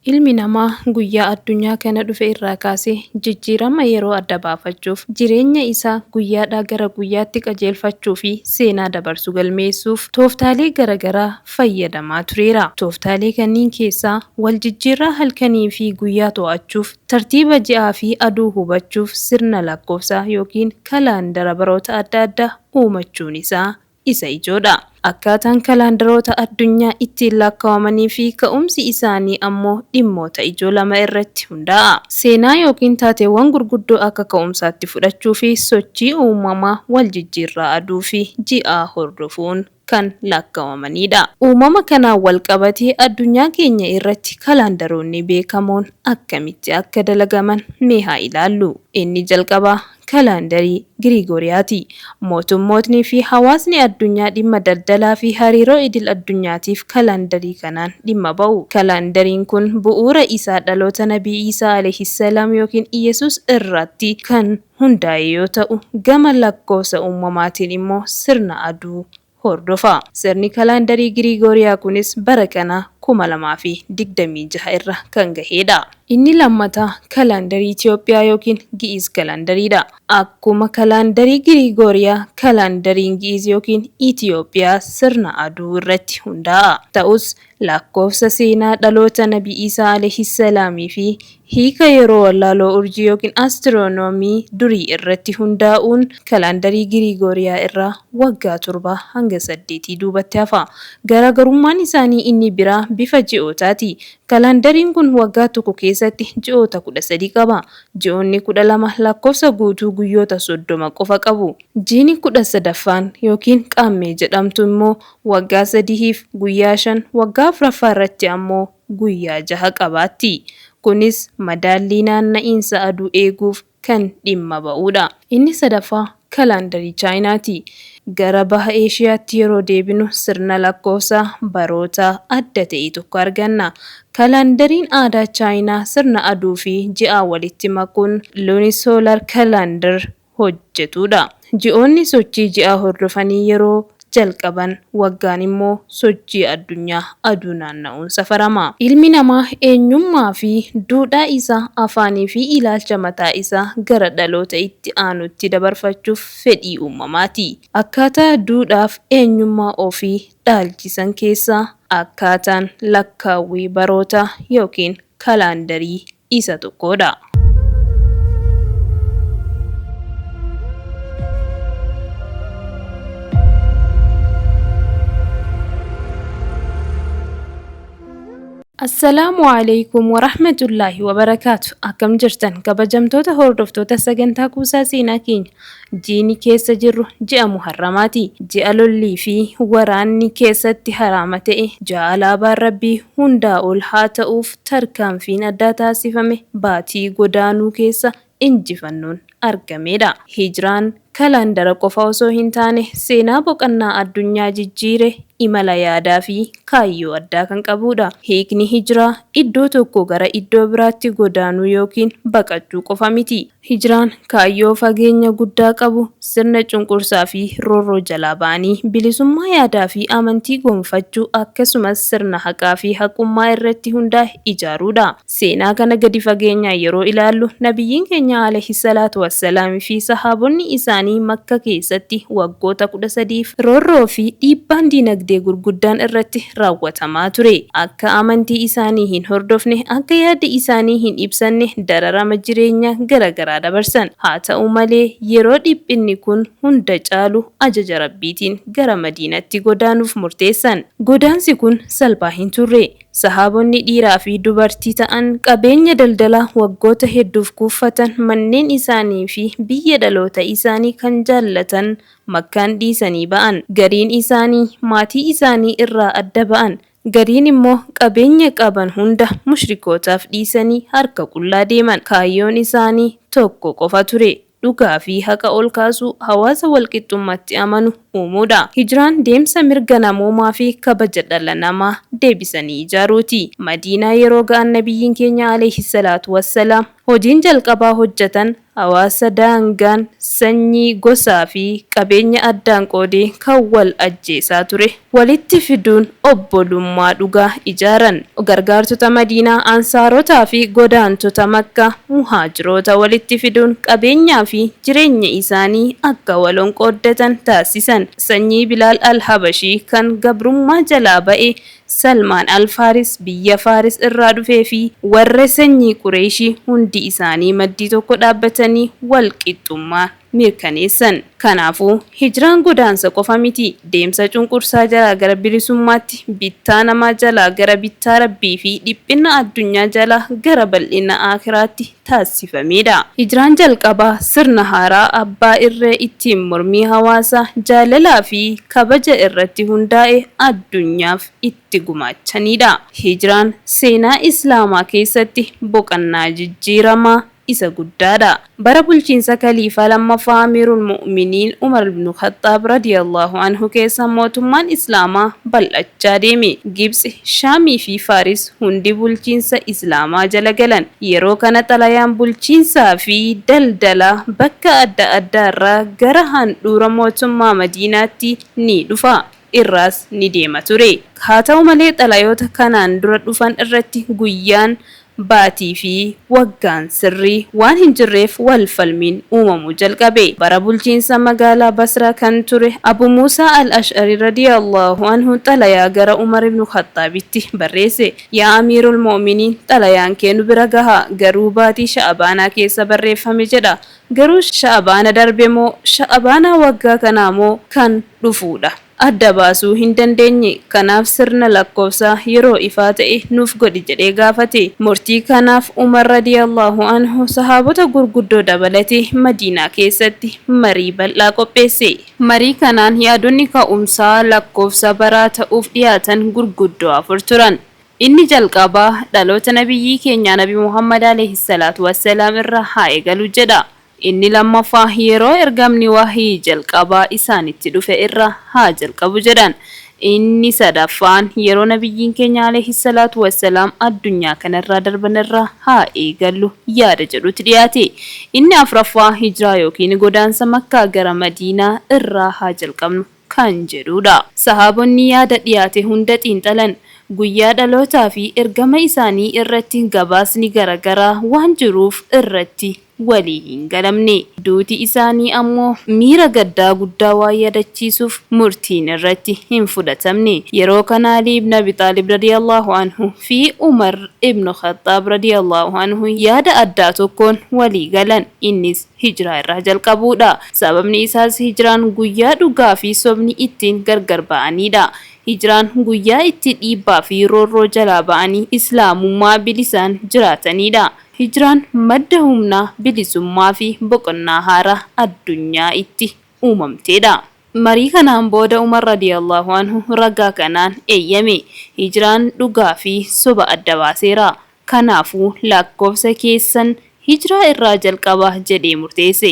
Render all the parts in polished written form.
Ilmi namaa guyyaa addunyaa kana dhufe irraa kaasee jijjiirama yeroo adda baafachuuf, jireenya isaa guyyaadhaa gara guyyaatti qajeelfachuu fi seenaa dabarsu galmeessuuf tooftaalee garagaraa fayyadamaa tureera. Tooftaalee kanniin keessaa wal jijjiirraa halkanii fi guyyaa to'achuuf, tartiiba ji'aa fi aduu hubachuuf sirna lakkoofsaa yookiin kalaandara baroota adda addaa uumachuun isaa isa ijoodha. Akkaataan kalaandaroota addunyaa ittiin lakkaawamanii fi ka'umsi isaanii ammoo dhimmoota ijoo lama irratti hundaa'a. Seenaa yookiin taateewwan gurguddoo akka ka'umsaatti fudhachuu fi sochii uumamaa wal jijjiirraa aduu fi ji'aa hordofuun kan lakkaawamaniidha. Uumama kanaan wal qabatee addunyaa keenya irratti kalaandaroonni beekamoon akkamitti akka dalagaman mee haa ilaallu. Inni jalqabaa kalaandarii Giriigooriyaati. Mootummootni fi hawaasni addunyaa dhimma daldalaa fi hariiroo idil-addunyaatiif kalaandarii kanaan dhimma ba'u. Kalaandariin kun bu'uura isaa dhaloota Nabii Iisaa alayhissalaam yookiin Iyyasuus irratti kan hundaa'e yoo ta'u, gama lakkoofsa uumamaatiin immoo sirna aduu hordofa. Sirni kalaandarii Giriigooriyaa kunis bara kana 2026 irra kan gaheedha. Inni lammataa kalaandarii Itiyoophiyaa yookiin Gi'iz kalaandariidha. Akkuma kalaandarii Giriigooriyaa, kalaandariin Gi'iz yookiin Itiyoophiyaa sirna aduu irratti hundaa'a. Ta'us, lakkoofsa seenaa dhaloota Nabi Iisaa alayhissalaam fi hiika yeroo wallaaloo urjii yookiin astiroonoomii durii irratti hundaa'uun kalaandarii Giriigooriyaa irraa waggaa torbaa hanga saddeetii duubatti hafa. Garaagarummaan isaanii inni biraa bifa ji'ootaati. Kalaandariin kun waggaa tokko keessatti ji'oota 13 qaba. Ji'oonni 12 lakkoofsa guutuu guyyoota 30 qofa qabu. Jiini 13ffaan yookiin Qaammee jedhamtu immoo waggaa sadihiif guyyaa 5, waggaa afraffaa irratti ammoo guyyaa jaha qabaatti. Kunis madaallii naanna'iinsa aduu eeguuf kan dhimma ba'uudha. Inni sadaffaa kalaandarii Chaayinaati. Gara Baha Eeshiyaatti yeroo deebinu sirna lakkoofsa barootaa adda ta'e tokko arganna. Kalaandariin aadaa Chaayinaa sirna aduu fi ji'aa walitti makuun lunisolar calendar hojjetuudha. Ji'oonni sochii ji'aa hordofanii yeroo jalqaban, waggaan immoo sochii addunyaa aduu naanna'uun safarama. Ilmi namaa eenyummaa fi duudhaa isaa, afaanii fi ilaalcha mataa isaa gara dhaloota itti aanutti dabarfachuuf fedhii uumamaati. Akkaataa duudhaaf eenyummaa ofii dhaalchisan keessaa akkaataan lakkaawwii barootaa yookiin kalaandarii isa tokkoodha. Assalaamu Aleeykum Warahmatullaahi Wabarakaatu. Akkam jirtan kabajamtoota hordoftoota sagantaa kuusaa seenaa keenya. Jiini keessa jirru ji'a Muharramaati. Ji'a lollii fi waraanni keessatti haraama ta'e, ji'a alaabaan Rabbii hundaa ol haa ta'uuf tarkaanfiin addaa taasifame baatii godaanuu keessa injifannoon argameedha. Hijraan kalaandara qofa osoo hin taane seenaa boqannaa addunyaa jijjiire, imala yaadaa fi kaayyoo addaa kan qabuudha. Hiikni hijraa iddoo tokkoo gara iddoo biraatti godaanuu yookiin baqachuu qofa miti. Hijraan kaayyoo fageenya guddaa qabu, sirna cunqursaa fi roorroo jalaa ba'anii bilisummaa yaadaa fi amantii gonfachuu, akkasumas sirna haqaa fi haqummaa irratti hundaa'e ijaaruudha. Seenaa kana gadi fageenyaan yeroo ilaallu, Nabiyyiin keenya alayhi salaatu wassalaam fi sahaabonni isaanii Makka keessatti waggoota 13f roorroo fi dhiibbaan diinagdee gurguddaan irratti raawwatamaa ture. Akka amantii isaanii hin hordofne, akka yaada isaanii hin ibsanne dararama jireenya garagaraa dabarsan. Haa ta'u malee yeroo dhiphinni kun hunda caalu ajaja Rabbiitiin gara Madiinatti godaanuuf murteessan. Godaansi kun salphaa hin turre. Sahaabonni dhiiraa fi dubartii ta'an qabeenya daldalaa waggoota hedduuf kuuffatan, manneen isaanii fi biyya dhaloota isaanii kan jaallatan Makkaan dhiisanii ba'an. Gariin isaanii maatii isaanii irraa adda ba'an. Gariin immoo qabeenya qaban hunda mushrikootaaf dhiisanii harka qullaa deeman. Kaayyoon isaanii tokko qofa ture, dhugaa fi haqa ol kaasuu, hawaasa walqixxummatti amanu uumuudha. Hijraan deemsa mirga namoomaa fi kabaja dhala namaa deebisanii ijaaruuti. Madiinaa yeroo ga'an Nabiyyiin keenya aleyh salaatu wassalaam. Hojiin jalqabaa hojjatan hawaasa daangaan sanyii, gosaa fi qabeenya addaan qoodee kan wal ajjeesaa ture walitti fiduun obbolummaa dhugaa ijaaran. Gargaartota Madiinaa Ansaarotaa fi godaantota Makkaa Muhaajiroota walitti fiduun qabeenyaa fi jireenya isaanii akka waloon qooddatan taasisan. Sanyii Bilaal Al-Habashii kan gabrummaa jalaa ba'e, Salmaan Al-Faaris biyya Faaris irraa dhufee fi warra sanyii Qureeyshii hundi isaanii maddii tokko dhaabbatanii wal qixxummaa mirkaneessan. Kanaafuu, hijraan godaansa qofa miti, deemsa cunqursaa jalaa gara bilisummaatti, bittaa namaa jalaa gara bittaa Rabbii fi dhiphinna addunyaa jalaa gara bal'inna Aakhiraatti taasifameedha. Hijraan jalqabaa sirna haaraa abbaa irree ittiin mormii hawaasaa jaalalaa fi kabaja irratti hundaa'e addunyaaf itti gumaachaniidha. Hijraan seenaa Islaamaa keessatti boqannaa jijjiiramaa isa guddaadha. Bara bulchiinsa Kaliifaa lammaffaa Amiirul Mu'miniin Umar ibn Khaxxaab radiyallahu anhu keessa mootummaan Islaamaa bal'achaa deeme. Gibtsi, Shaamii fi Faaris hundi bulchiinsa Islaamaa jala galan. Yeroo kana xalayaan bulchiinsaa fi daldalaa bakka adda addaa irraa gara handhuura mootummaa Madiinaatti ni dhufa, irraas ni deema ture. Haa ta'u malee xalayoota kanaan dura dhufan irratti guyyaan, baatii fi waggaan sirrii waan hin jirreef wal falmiin uumamuu jalqabe. Bara bulchiinsa magaalaa Basraa kan ture Abu Muusaa Al-Ash'arii radiyallahu anhu xalayaa gara Umar ibn Khaxxaabitti barreesse. Yaa Amiirul Mu'miniin xalayaan kee nu bira gaha, garuu baatii Sha'abaanaa keessa barreeffame jedha. Garuu Sha'abaana darbe moo Sha'abaanaa waggaa kanaa moo kan dhufuudha? adda baasuu hin dandeenye. Kanaaf sirna lakkoofsaa yeroo ifaa ta'e nuuf godhi jedhee gaafate. Murtii kanaaf Umar radiyallahu anhu sahaabota gurguddoo dabalatee Madiinaa keessatti marii bal'aa qopheesse. Marii kanaan yaadonni ka'umsaa lakkoofsa baraa ta'uuf dhiyaatan gurguddoo afur turan. Inni jalqabaa dhaloota Nabiyyii keenyaa Nabi Muhammad aleyh salaatu wassalaam irraa haa eegalu jedha. Inni lammaffaa yeroo ergamni wahyii jalqabaa isaanitti dhufe irraa haa jalqabu jedhan. Inni sadaffaan yeroo Nabiyyiin keenya aleyhi salaatu wassalaam addunyaa kanarraa darban irraa haa eegallu yaada jedhutti dhiyaate. Inni afraffaa hijraa yookiin godaansa Makkaa gara Madiinaa irraa haa jalqabnu kan jedhuudha. Sahaabonni yaada dhiyaate hunda xiinxalan. Guyyaa dhalootaa fi ergama isaanii irratti gabaasni garagaraa waan jiruuf irratti walii hin galamne. Duuti isaanii ammoo miira gaddaa guddaa waan yaadachiisuuf murtiin irratti hin fudhatamne. Yeroo kana Alii ibn Abi Xaalib radiyallahu anhu fi Umar ibn Khaxxaab radiyallahu anhu yaada addaa tokkoon walii galan. Innis hijraa irraa jalqabuudha. Sababni isaas hijraan guyyaa dhugaa fi sobni ittiin gargar ba'aniidha. Hijraan guyyaa itti dhiibbaa fi roorroo jalaa ba'anii Islaamummaa bilisaan jiraataniidha. Hijraan madda humnaa, bilisummaa fi boqonnaa haaraa addunyaa itti uumamteedha. Marii kanaan booda Umar radiyallahu anhu ragaa kanaan eeyyame. Hijraan dhugaa fi soba adda baaseera. Kanaafu lakkoofsa keessan Hijraa irraa jalqabaa jedhee murteesse.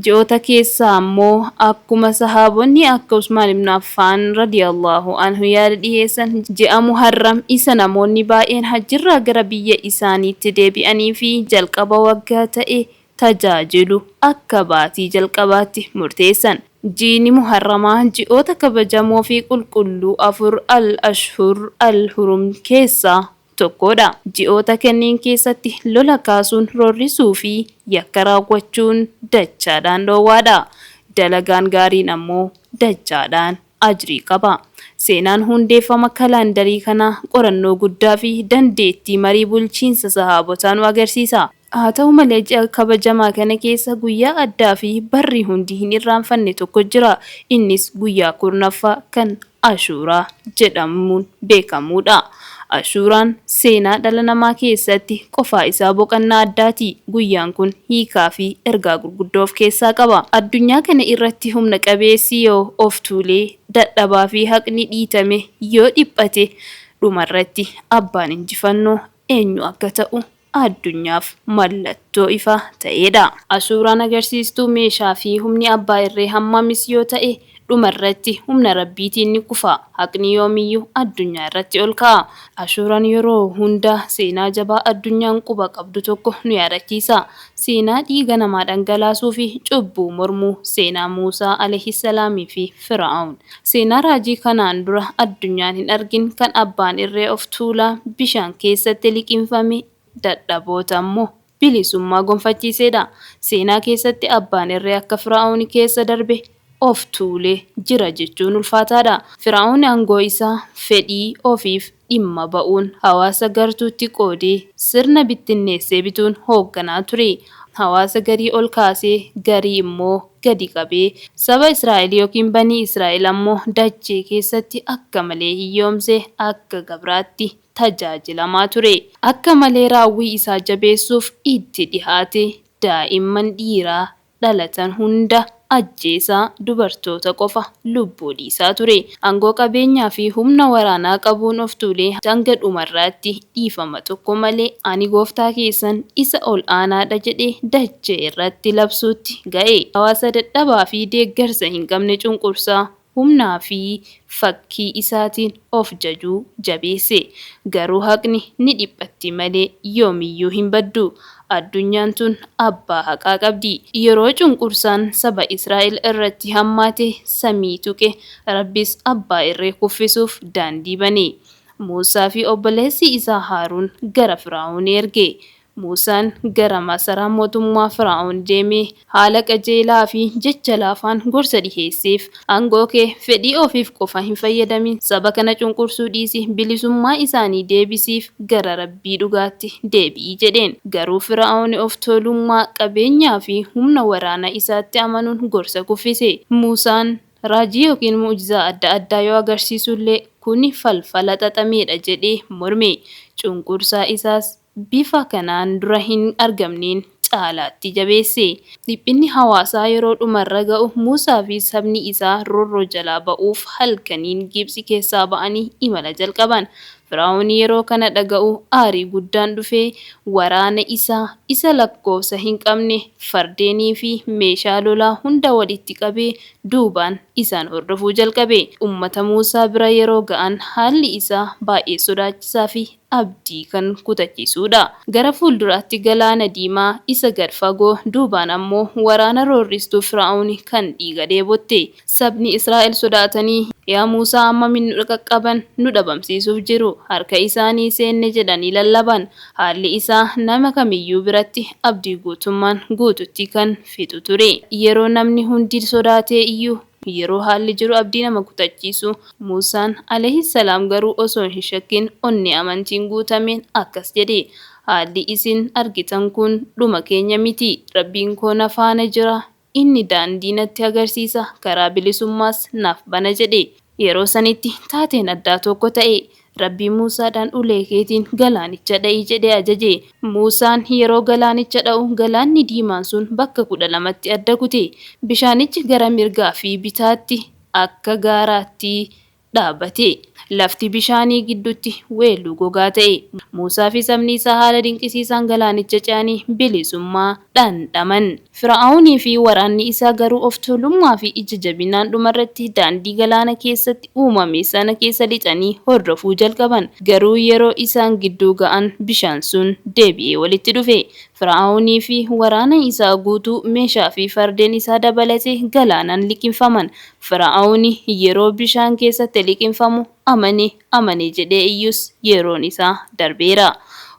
Ji'oota keessaa immoo akkuma sahaabonni akka Usmaan ibn Affaan radiyallahu anhu yaada dhiheessan ji'a Muharram isa namoonni baay'een hajjirraa gara biyya isaaniitti deebi'anii fi jalqaba waggaa ta'e tajaajilu akka baatii jalqabaatti murteessan. Jiini Muharramaa ji'oota kabajamoo fi qulqulluu afur al-ashhur al-hurum keessaa tokkoodha. Ji'oota kanneen keessatti lola kaasuun, roorrisuu fi yakka raawwachuun dachaadhaan dhoowwaadha. Dalagaan gaariin ammoo dachaadhaan ajrii qaba. Seenaan hundeeffama kalaandarii kanaa qorannoo guddaa fi dandeettii marii bulchiinsa sahaabotaa nu agarsiisa. Haa ta'u malee ji'a kabajamaa kana keessa guyyaa addaa fi barri hundi hin irraanfanne tokko jira. Innis guyyaa 10ffaa kan Ashuuraa jedhamuun beekamuudha. Ashuuraan seenaa dhala namaa keessatti qofaa isaa boqannaa addaati. Guyyaan kun hiikaa fi ergaa gurguddoo of keessaa qaba. Addunyaa kana irratti humna qabeessi yoo of tuulee, dadhabaa fi haqni dhiitame yoo dhiphate, dhumarratti abbaan injifannoo eenyu akka ta'u addunyaaf mallattoo ifaa ta'eedha. Ashuuraan agarsiistuu meeshaa fi humni abbaa irree hammamis yoo ta'e Dhuma irratti humna Rabbiitiin ni kufa. Haqni yoomiyyuu addunyaa irratti ol ka'a. Ashuuraan yeroo hunda seenaa jabaa addunyaan quba qabdu tokko nu yaadachiisa. Seenaa dhiiga namaa dhangalaasuu fi cubbuu mormuu, seenaa Muusaa alayhis-salaam fi Fir'awn. Seenaa raajii kanaan dura addunyaan hin argin kan abbaan irree of tuulaa bishaan keessatti liqimfame dadhaboota immoo bilisummaa gonfachiiseedha. Seenaa keessatti abbaan irree akka Fir'awn keessa darbe of tuule jira jechuun ulfaataadha. Fir'awn aangoo isaa fedhii ofiif dhimma ba'uun hawaasa gartuutti qoodee sirna bittinneessee bituun hoogganaa ture. Hawaasa garii ol kaasee garii immoo gadi qabee saba Israa'el yookiin Banii Israa'el ammoo dachee keessatti akka malee hiyyoomsee akka gabraatti tajaajilamaa ture. Akka malee raawwii isaa jabeessuuf itti dhihaate daa'imman dhiiraa dhalatan hunda ajjeesaa dubartoota qofa lubbuu dhiisaa ture. Aangoo qabeenyaa fi humna waraanaa qabuun of tuulee hanga dhumarraatti dhiifama tokko malee ani gooftaa keessan isa ol aanaadha jedhee dachee irratti labsuutti ga'e. Hawaasa dadhabaa fi deeggarsa hin qabne cunqursaa humnaa fi fakkii isaatiin of jajuu jabeesse. Garuu haqni ni dhiphatti malee yoomiyyuu hin baddu. Addunyaan tun abbaa haqaa qabdi. Yeroo cunqursaan saba Israa'el irratti hammaate samii tuqe, Rabbis abbaa irree kuffisuuf daandii bane. Muusaa fi obboleessi isaa Haaruun gara Fir'awn erge. Muusaan gara masaraa mootummaa Fir'awn deemee haala qajeelaa fi jecha laafaan gorsa dhiheesseef. Aangoo kee fedhii ofiif qofa hin fayyadamin, saba kana cunqursuu dhiisi, bilisummaa isaanii deebisiif, gara Rabbii dhugaatti deebi'i jedheen. Garuu Fir'awn of tuulummaa, qabeenyaa fi humna waraana isaatti amanuun gorsa kuffise. Muusaan raajii yookiin mu'jizaa adda addaa yoo agarsiisullee kuni falfala xaxameedha jedhee morme. Cunqursaa isaas bifa kanaan dura hin argamneen caalaatti jabeesse. Dhiphinni hawaasaa yeroo dhumarra ga'u Muusaa fi sabni isaa roorroo jalaa ba'uuf halkaniin Gibxi keessaa ba'anii imala jalqaban. Fir'awn yeroo kana dhaga'u aarii guddaan dhufee waraana isaa isa lakkoofsa hin qabne, fardeenii fi meeshaa lolaa hunda walitti qabee duubaan isaan hordofuu jalqabe. Ummata Muusaa bira yeroo ga'an haalli isaa baay'ee sodaachisaa fi abdii kan kutachiisuudha. Gara fuulduraatti Galaana Diimaa isa gad fagoo, duubaan ammoo waraana roorristuu Fir'awni kan dhiiga dheebotte. Sabni Israa'el sodaatanii, Yaa Muusaa ammamin nu qaqqaban, nu dhabamsiisuuf jiru, harka isaanii seenne jedhanii lallaban. Haalli isaa nama kamiyyuu biratti abdii guutummaan guututti kan fixu ture. Yeroo namni hundi sodaatee iyyu, Yeroo haalli jiru abdii nama kutachiisu, Muusaan, aleyh salaam, garuu osoo hin shakkin onnee amantiin guutameen akkas jedhe, Haalli isin argitan kun dhuma keenya miti. Rabbiin koo na faana jira. Inni daandii natti agarsiisa, karaa bilisummaas naaf bana jedhe. Yeroo sanitti taateen addaa tokko ta'e. Rabbiin Muusaadhaan ulee keetiin galaanicha dha'i jedhee ajaje. Muusaan yeroo galaanicha dha'u galaanni diimaan sun bakka 12tti adda kute. Bishaanichi gara mirgaa fi bitaatti akka gaaraatti dhaabate. Lafti bishaanii gidduutti weelluu gogaa ta'e. Muusaa fi sabni isaa haala dinqisiisaan galaanicha ce'anii bilisummaa dhandhaman. Fir'awnii fi waraanni isaa garuu of tuulummaa fi ija jabinaan dhumarratti daandii galaana keessatti uumame sana keessa lixanii hordofuu jalqaban. Garuu yeroo isaan gidduu ga'an bishaan sun deebi'ee walitti dhufe. Fir'awnii fi waraana isaa guutuu, meeshaa fi fardeen isaa dabalatee galaanaan liqimfaman. Fir'awni yeroo bishaan keessatti liqimfamu amane, amane jedhee iyyus yeroon isaa darbeera.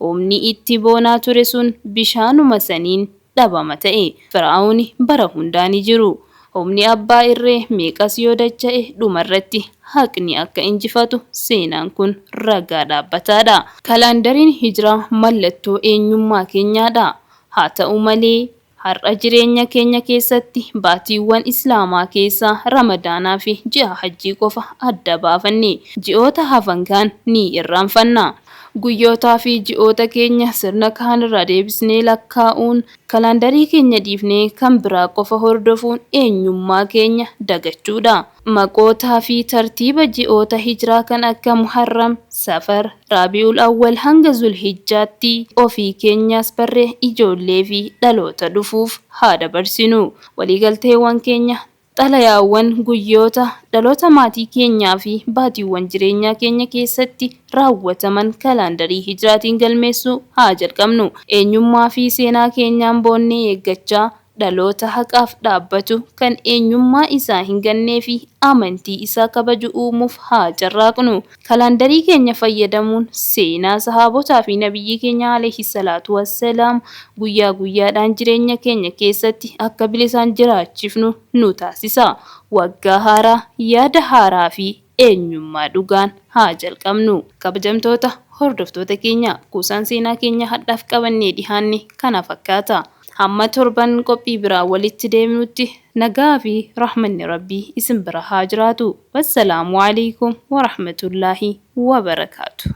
Humni itti boonaa ture sun bishaanuma saniin dhabama ta'e. Fir'awni bara hundaa ni jiru. Humni abbaa irree meeqas yoo dacha'e dhumarratti haqni akka injifatu seenaan kun ragaa dhaabbataadha. Kalaandariin Hijraa mallattoo eenyummaa keenyaadha. Haa ta'u malee har'a jireenya keenya keessatti baatiiwwan Islaamaa keessaa Ramadaanaa fi ji'a Hajjii qofa adda baafanne. Ji'oota hafan kaan ni irraanfanna. Guyyootaa fi ji'oota keenya sirna kaanirraa deebisnee lakkaa'uun, kalaandarii keenya dhiifnee kan biraa qofa hordofuun eenyummaa keenya dagachuudha. Maqootaa fi tartiiba ji'oota Hijraa kan akka Muharram, Safar, Raabi'ul Awwal hanga Zulhijjaatti ofii keenyaas barree ijoollee fi dhaloota dhufuuf haa dabarsinu. Waliigalteewwan keenya. Xalayaawwan guyyoota dhaloota maatii keenyaa fi baatiiwwan jireenyaa keenya keessatti raawwataman kalaandarii Hijraatiin galmeessuu haa jalqabnu. Eenyummaa fi seenaa keenyaan boonnee eeggachaa, dhaloota haqaaf dhaabbatu, kan eenyummaa isaa hin gannee fi amantii isaa kabaju uumuuf haa carraaqnu. Kalaandarii keenya fayyadamuun seenaa Sahaabotaa fi Nabiyyii keenya alayhi salaatu wassalaam guyyaa guyyaadhaan jireenya keenya keessatti akka bilisaan jiraachifnu nu taasisa. Waggaa haaraa, yaada haaraa fi eenyummaa dhugaan haa jalqabnu. Kabajamtoota hordoftoota keenya, kuusaan seenaa keenya hadhaaf qabannee dhihaanne kana fakkaata. Hamma torban qophii biraa walitti deebinutti nagaa fi rahmanni Rabbii isin bira haa jiraatu. Wassalaamu alaikum warahmatullaahi wabarakaatu.